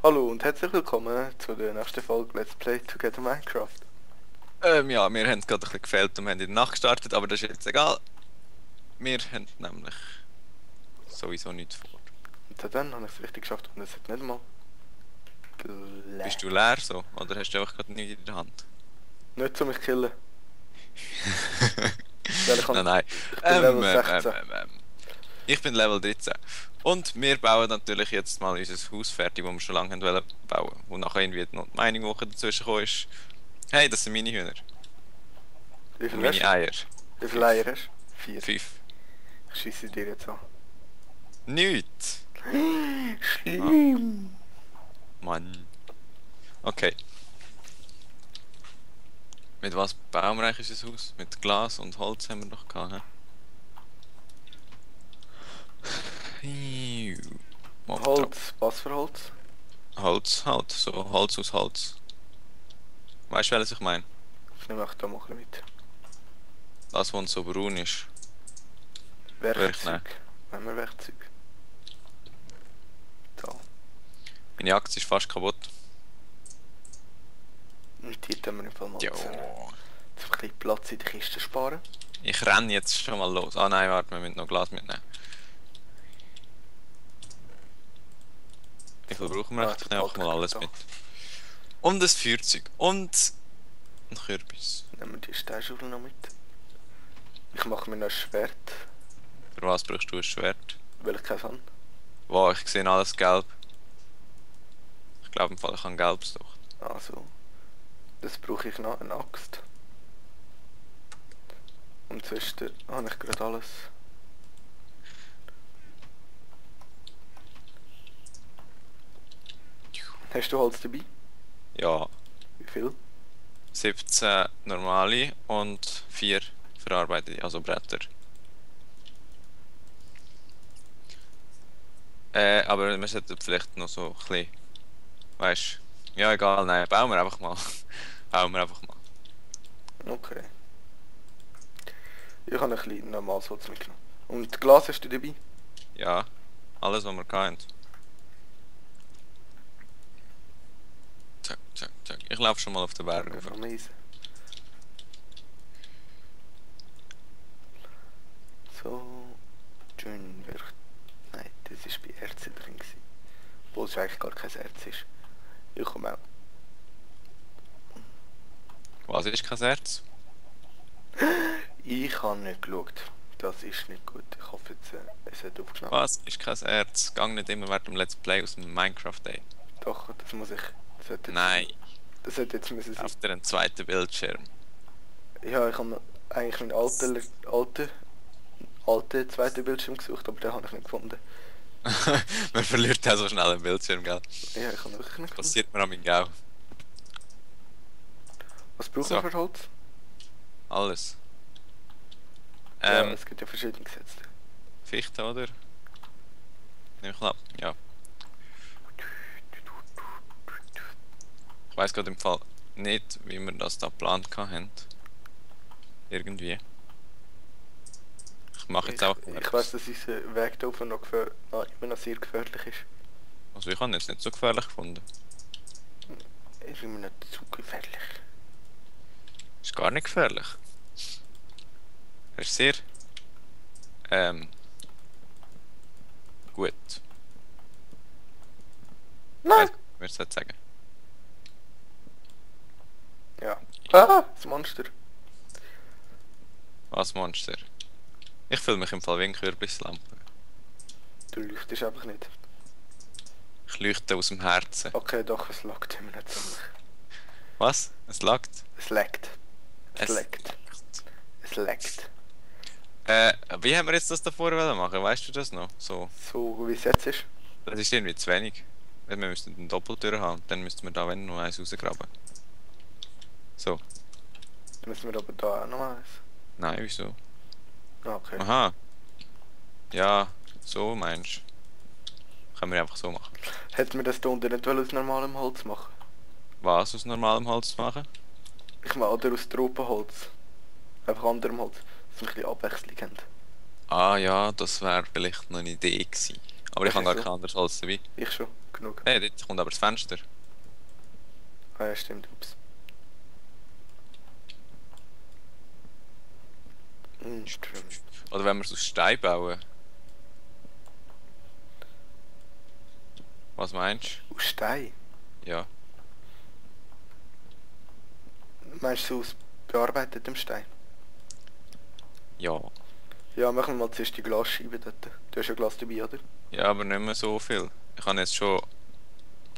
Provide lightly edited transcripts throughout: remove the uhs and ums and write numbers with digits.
Hallo und herzlich willkommen zu der nächsten Folge Let's Play Together Minecraft. Ja, wir haben gerade ein bisschen gefehlt und haben in der Nacht gestartet, aber das ist jetzt egal. Wir haben nämlich sowieso nichts vor. Und dann habe ich es richtig geschafft und es hat nicht mal Bist geleckt. du leer so? Oder hast du einfach gerade nichts in der Hand? Nicht zu mich killen, weil Nein, nein. ich bin Level Ähm, ähm, ähm, 16. ähm, ähm. Ich bin Level 13. Und wir bauen natürlich jetzt mal unser Haus fertig, das wir schon lange haben wollen bauen. Wo nachher irgendwie noch die Mining-Woche dazwischen gekommen ist. Hey, das sind meine Hühner. Wie Und viel hast meine du? Eier. Wie viele 5. Eier hast du? 4. 5. Ich schieße dir jetzt an. Nichts. Ah, Schlimm. Mann. Okay. Mit was bauen wir eigentlich unser Haus? Mit Glas und Holz haben wir noch gehabt, hä? Mobtrap. Holz, was für Holz? Holz halt, so Holz aus Holz. Weißt du, was ich meine? Ich nehme auch da mal ein bisschen mit. Das, was so braun ist. Wirklich, nein. Werkzeug. Wenn wir Werkzeug. Da. Meine Aktie ist fast kaputt. Und die tun wir im Fall mal Jo. zusammen. Jetzt ein bisschen Platz in der Kiste sparen. Ich renne jetzt schon mal los. Ah nein, warte, wir müssen noch Glas mitnehmen. Wie viel brauchen wir? Ich nehme einfach mal alles mit. Und ein Feuerzeug. Und ein Kürbis. Nehmen wir die Steinschaufel noch mit. Ich mache mir noch ein Schwert, Für was brauchst du ein Schwert? weil ich keins habe. Wow, ich sehe alles gelb. Ich glaube im Fall, ich habe gelbes doch. Also, das brauche ich noch, eine Axt. Und sonst habe ich gerade alles. Hast du Holz dabei? Ja. Wie viel? 17 normale und 4 verarbeitete, also Bretter. Aber wir sollten vielleicht noch so ein bisschen, weißt du, ja egal, nein, bauen wir einfach mal. Bauen wir einfach mal. Okay. Ich habe ein bisschen normales Holz mitgenommen. Und Glas hast du dabei? Ja, alles was wir können. Zack, zack, zack. Ich laufe schon mal auf den Berg rauf. So, schön wird. Nein, das war bei Erze drin gewesen. Obwohl es eigentlich gar kein Erz ist. Ich komme auch. Was ist kein Herz? Ich habe nicht geschaut. Das ist nicht gut. Ich hoffe jetzt, es hat aufgenommen. Was ist kein Herz? Gang nicht immer während dem Let's Play aus dem Minecraft Day. Doch, das muss ich. Das sollte jetzt, Nein, Das sollte jetzt müssen sein. auf dir einen zweiten Bildschirm. Ja, ich habe eigentlich meinen alten zweiten Bildschirm gesucht, aber den habe ich nicht gefunden. Man verliert auch so schnell einen Bildschirm, gell? Ja, ich habe ihn wirklich nicht gefunden. Passiert mir am Ingau. Was brauchen So. wir für Holz? Alles. Ja, es gibt ja verschiedene Gesetze. Fichte, oder? Nehme ich ab, ja. Ich weiß gerade im Fall nicht, wie wir das da geplant haben. Irgendwie. Ich mache jetzt auch. Ich weiß, dass unser Weg da oben noch immer noch sehr gefährlich ist. Also ich habe ihn jetzt nicht so gefährlich gefunden. Ist immer nicht zu gefährlich. Ist gar nicht gefährlich. Er ist sehr gut. Nein! Ich würde sagen. Ja. Ah, das Monster. Was Monster? Ich fühle mich im Fall wie ein Kürbislampe. Du leuchtest einfach nicht. Ich leuchte aus dem Herzen. Okay, doch, es laggt immer nicht ziemlich. Was? Es laggt? Es laggt. Es Es laggt. Es laggt. Wie haben wir jetzt das davor machen? Weißt du das noch? So. So wie es jetzt ist. Das ist irgendwie zu wenig. Wir müssten eine Doppeltür haben. Dann müssten wir da wenn noch eins rausgraben. So. Dann müssen wir aber da auch noch eins. Nein, wieso? Ah, okay. Aha. Ja, so meinst du. Können wir einfach so machen. Hätten wir das da unten nicht aus normalem Holz machen? Was aus normalem Holz machen? Ich meine, oder aus Tropenholz. Einfach anderem Holz. Dass wir ein bisschen Abwechslung haben. Ah ja, das wäre vielleicht noch eine Idee gewesen. Aber ich Das habe ist gar so. kein anderes Holz dabei. Ich schon, genug. Hey, dort kommt aber das Fenster. Ah ja, stimmt, ups. Instrument. Oder wenn wir es aus Stein bauen. Was meinst Aus Stein? du? Ja. Meinst du aus bearbeitetem Stein? Ja. Ja, machen wir mal zuerst die Glasscheibe dort. Du hast ja Glas dabei, oder? Ja, aber nicht mehr so viel. Ich habe jetzt schon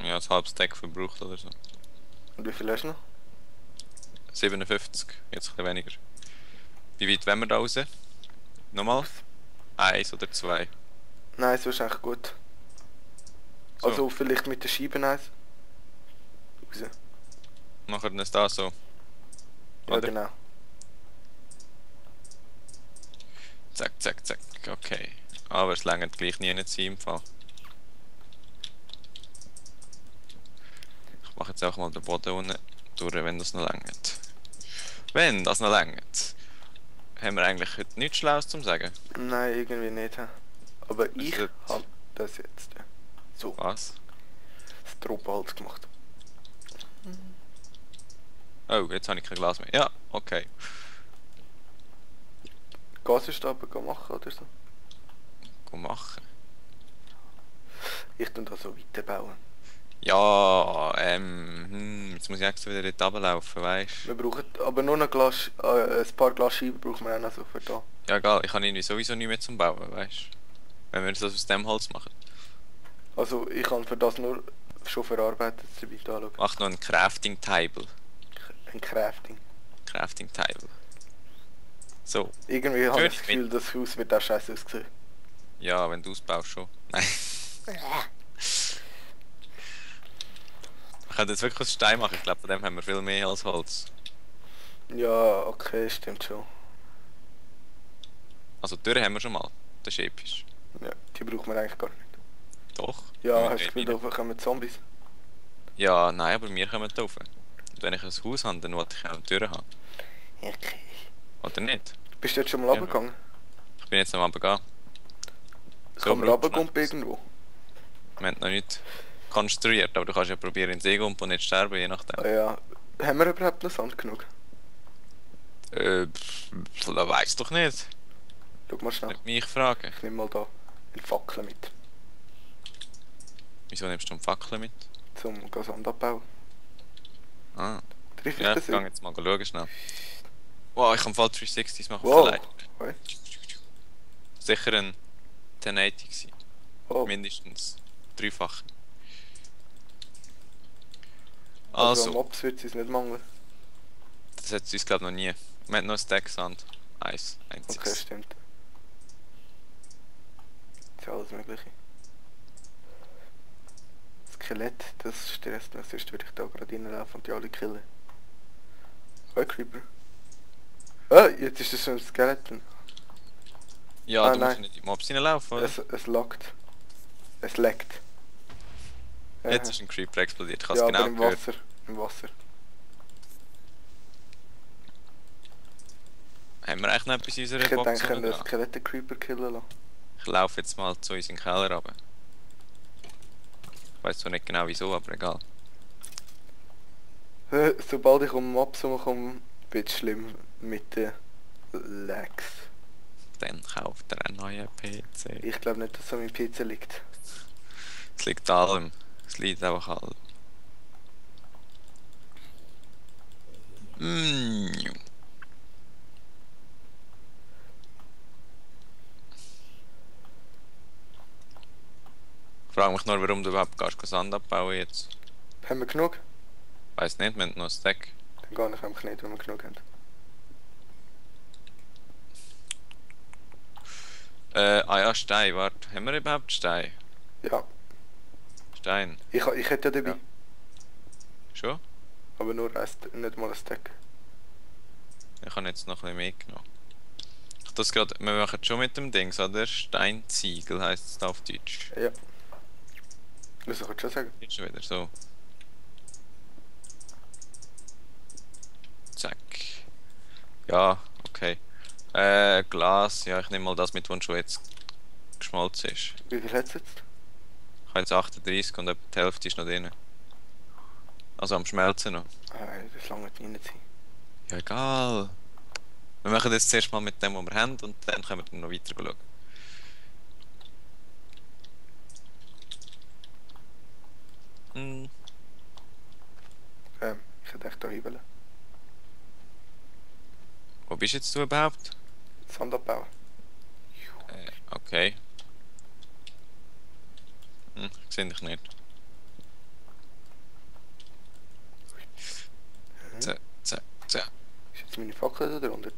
ja, ein halbes Stack verbraucht oder so. Und wie viel hast du noch? 57, jetzt ein bisschen weniger. Wie weit wollen wir da raus? Nochmal? Ups. 1 oder 2? Nein, so ist eigentlich gut. So, Also vielleicht mit der Scheibe eins. Raus. machen wir es da so. Ja, Oder? genau. Zack, zack, zack. Okay. Aber es längert gleich nie nicht im Fall. Ich mache jetzt auch mal den Boden unten durch, wenn das noch längert. Wenn das noch längert. Haben wir eigentlich heute nichts Schlaues zum sagen? Nein, irgendwie nicht. Hä? Aber ich wird- habe das jetzt. So, Was? das Tropenholz gemacht. Oh, jetzt habe ich kein Glas mehr. Ja, okay. Gasstab machen oder so. Gut machen. Ich tue da so weiterbauen. Ja, jetzt muss ich extra wieder dort runterlaufen, weißt du? Wir brauchen aber nur ein Glas, ein paar Glasscheiben brauchen wir auch noch so für da. Ja, egal, ich habe irgendwie sowieso nicht mehr zum Bauen, weißt du? Wenn wir das aus dem Holz machen. Also ich kann für das nur schon verarbeitet dabei anschauen. Mach noch ein Crafting Table. Ein Crafting. Crafting Table. So. Irgendwie habe ich das Schön Gefühl, das Haus wird auch scheiße aussehen. Ja, wenn du es baust schon. Nein. Ich könnte jetzt wirklich aus Stein machen, ich glaube, von dem haben wir viel mehr als Holz. Ja, okay, stimmt schon. Also die Tür haben wir schon mal. Das ist episch. Ja, die brauchen wir eigentlich gar nicht. Doch. Ja, Wir hast du das müssen Gefühl, dort da kommen Zombies? Ja, nein, aber wir kommen da rauf. Und wenn ich ein Haus habe, dann wollte ich auch eine Tür haben. Okay. Oder nicht? Bist du jetzt schon mal Ja. runtergegangen? Ich bin jetzt am Runtergehen. Kann man braucht runtergumpen schnell. irgendwo? Wir haben noch nicht konstruiert, aber du kannst ja probieren in den See gumpen und nicht sterben, je nachdem. Ah ja. Haben wir überhaupt noch Sand genug? Weiss doch nicht. Schau mal schnell. Nicht mich fragen. Ich nehme mal da eine Fackel mit, Wieso nimmst du eine Fackel mit? zum Sand abbauen. Ah. Triff ich Ja, das ich gehe nicht? jetzt mal schauen schnell. Wow, ich kann voll 360s machen Wow. vielleicht. Oi. Sicher ein 1080 gewesen. Oh. Mindestens. Dreifach. Also Also, am Mops wird es nicht mangeln. das hat es uns glaube noch nie. Wir haben noch ein Stack Sand. Okay, Einziges. stimmt. Das ist alles mögliche. Skelett, das stresst mich, sonst würde ich da gerade reinlaufen und die alle killen. Oh, Creeper. Ah, jetzt ist das so ein Skeleton. Ja, Ah, du musst nein. nicht in die Mobs reinlaufen, oder? Es lockt. Es leckt. Jetzt ist ein Creeper explodiert, ich habe ja, es genau aber im gehört. Wasser. Im Wasser. Haben wir eigentlich noch etwas in Ich unserer hätte Box? eigentlich einen dran? Skeleton-Creeper killen lassen. Ich laufe jetzt mal zu uns in den Keller runter. Ich weiß zwar nicht genau wieso, aber egal. Sobald ich um Mobs rumkomme, wird es schlimm mit den Lags. Dann kauft er einen neuen PC. Ich glaube nicht, dass es an meinem PC liegt. Es liegt an allem. Es liegt einfach an allem. Ich frage mich nur, warum du überhaupt gehst Sand abbauen jetzt. Haben wir genug? Weiß nicht, wir haben noch ein Stack. Dann gar nicht einfach nicht, wenn wir genug haben. Ah ja, Stein, warte. Haben wir überhaupt Stein? Ja, Stein. ich hätte ja dabei. Ja. Schon? Aber nur nicht mal ein Stack. Ich habe jetzt noch ein bisschen mitgenommen. Das gerade, wir machen schon mit dem Dings, oder? Steinziegel heisst es da auf Deutsch. Ja. Das kannst du schon sagen. Jetzt schon wieder so. Zack. Ja, okay. Glas, ja, ich nehme mal das mit, was schon jetzt geschmolzen ist. Wie viel hat es jetzt? Ich habe jetzt 38 und etwa die Hälfte ist noch drin. Also am Schmelzen noch. Das lange wird nicht sein. Ja, egal. Wir machen das zuerst mal mit dem, was wir haben, und dann können wir dann noch weiter schauen. Hm. Ich hätte echt da hübeln. Wo bist jetzt du überhaupt? Sand abbauen. Okay. Ich sehe dich nicht. Zack, zack, zack. Ist jetzt meine Fackel da drunter?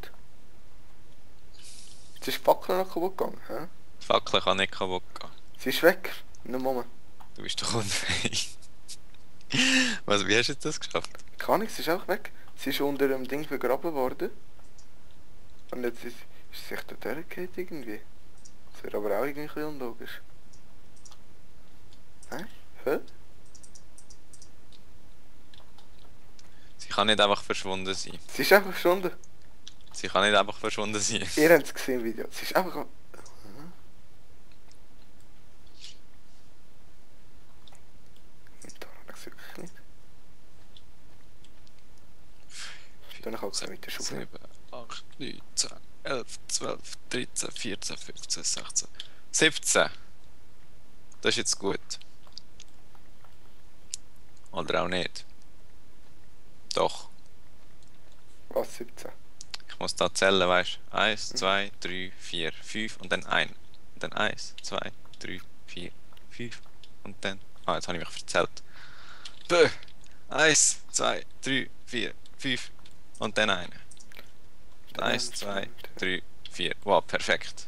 Jetzt ist die Fackel noch kaputt gegangen, hä? Die Fackel kann nicht kaputt gehen. Sie ist weg. Nicht Moment. Du bist doch unfähig. Was, wie hast du jetzt das geschafft? Kann ich, sie ist auch weg. Sie ist unter dem Ding vergraben worden. Und jetzt ist sie sich da durchgefallen irgendwie. Das wäre aber auch irgendwie ein bisschen unlogisch. Hä? Hä? Sie kann nicht einfach verschwunden sein. Sie ist einfach verschwunden. Sie kann nicht einfach verschwunden sein. Ihr habt es gesehen im Video. Sie ist einfach... Da habe ich es wirklich nicht. Dann kann ich mit der Schublade. 7, 8, 9, 10, 11, 12, 13, 14, 15, 16, 17. Das ist jetzt gut. Oder auch nicht. Doch. Was, 17? Ich muss da zählen, weißt du? 1, 2, 3, 4, 5 und dann 1. Und dann 1, 2, 3, 4, 5 und dann... Ah, jetzt habe ich mich verzählt. 1, 2, 3, 4, 5 und dann 1. 1, 2, 3, 4. Wow, perfekt.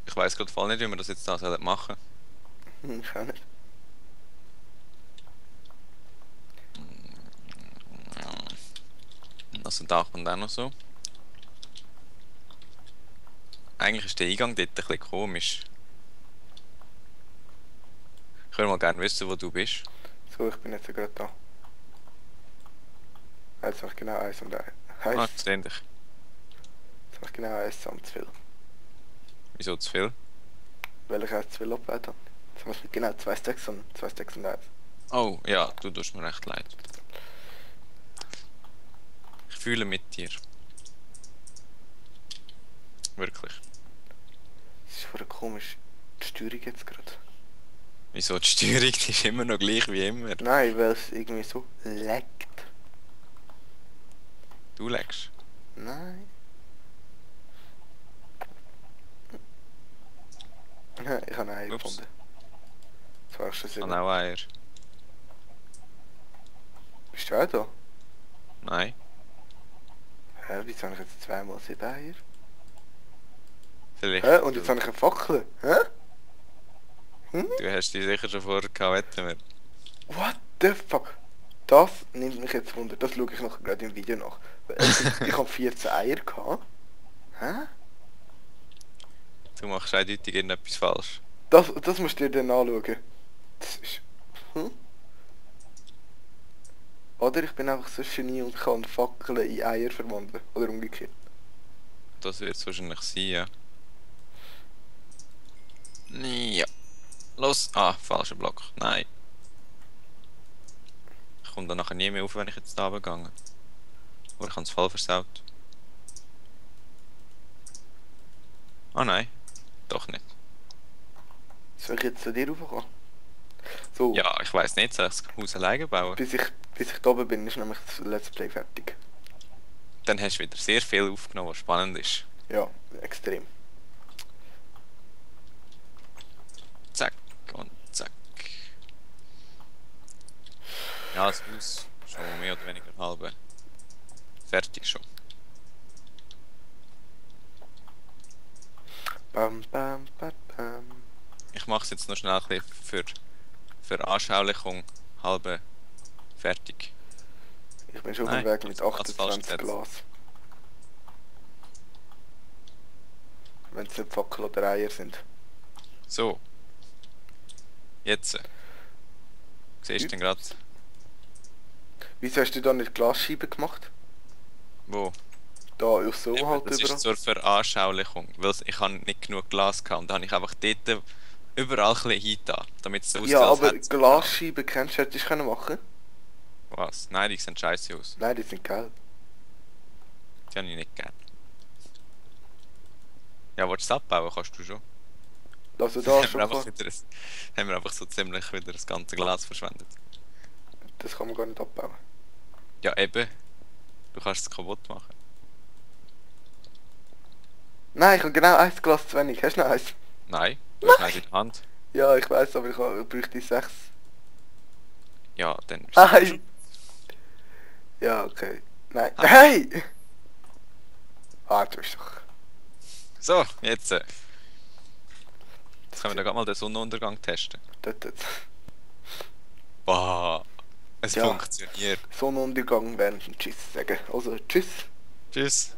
Ich weiß gerade voll nicht, wie wir das jetzt da machen sollen. Ich auch nicht. Also da kommt auch noch so. Eigentlich ist der Eingang dort ein bisschen komisch. Ich würde mal gerne wissen, wo du bist. So, ich bin jetzt gerade da. Jetzt habe ich genau 1 und 1. Ah, Heißt, ich sehe dich. jetzt habe ich genau 1 zusammen zu viel. Wieso zu viel? Weil ich 1 zu viel abgeleitet habe. Jetzt muss ich genau 2 Stacks und 2 Stacks und 1. Oh, ja, du tust mir recht leid. Ich fühle mit dir. Wirklich. Das ist voll komisch. Die Steuerung jetzt gerade. Wieso die Steuerung die ist immer noch gleich wie immer? Nein, weil es irgendwie so leckt. Du legst. Nein. Ja, ich habe einen Ei Ups. gefunden. Das war schon Ich sehr. habe auch Eier. Bist du auch da? Nein. Hä, wieso habe ich jetzt 2 mal 7 Eier? Vielleicht. Hä, und jetzt habe ich eine Fackel. Hä? Du hast die sicher schon vorher gehabt, wetten wir. What the fuck? Das nimmt mich jetzt wunder. Das schaue ich noch gerade im Video nach. Ich habe 14 Eier gehabt. Hä? Du machst eindeutig irgendetwas falsch. Das musst du dir dann anschauen. Das ist... Oder ich bin einfach so Genie und kann Fackeln in Eier verwandeln. Oder umgekehrt. Das wird es wahrscheinlich sein, ja. Ja. Los. Ah, falscher Block. Nein. Ich komme dann nachher nie mehr auf, wenn ich jetzt da gegangen. Oder ich habe es voll versaut. Ah nein. Doch nicht. Soll ich jetzt zu dir raufkommen? So, Ja, ich weiß nicht, soll ich das Haus alleine bauen? bis ich da oben bin, ist nämlich das Let's Play fertig. Dann hast du wieder sehr viel aufgenommen, was spannend ist. Ja, extrem. Zack und zack. Ja, das Haus schon mehr oder weniger halb fertig schon. Bam, bam, bam, bam. Ich mache es jetzt noch schnell ein bisschen für Anschaulichung halb fertig. Ich bin schon auf Nein, dem Weg mit das falsch 28 gesetzt. Glas. Wenn es nicht Fackel oder Eier sind. So. Jetzt. Siehst du denn gerade? Wieso hast du da nicht Glasscheiben gemacht? Wo? Da, so Eben, halt das überall. ist zur Veranschaulichung, weil ich habe nicht genug Glas gehabt und da habe ich einfach dort überall ein bisschen hingetan, damit es so aussieht, Ja, als aber hätte es überall. Glasscheiben kennst du, hättest du können machen. Was? Nein, die sehen scheiße aus. Nein, die sind geil. Die habe ich nicht gern. Ja, willst du es abbauen, kannst du schon. Also Dann da haben wir schon einfach klar. haben wir einfach so ziemlich wieder das ganze Glas verschwendet. Das kann man gar nicht abbauen. Ja, eben. Du kannst es kaputt machen. Nein, ich habe genau ein Glas zu wenig. Hast du noch eins? Nein, du hast eins in der Hand. Ja, ich weiß, aber ich bräuchte 6. Ja, dann ist es Nein! Ja, okay. Nein. Ah. Hey! Ah, du bist doch. So, jetzt. Jetzt können wir da gerade mal den Sonnenuntergang testen. Dort. Boah, es Ja. funktioniert. Sonnenuntergang während dem Tschüss sagen. Also, tschüss. Tschüss.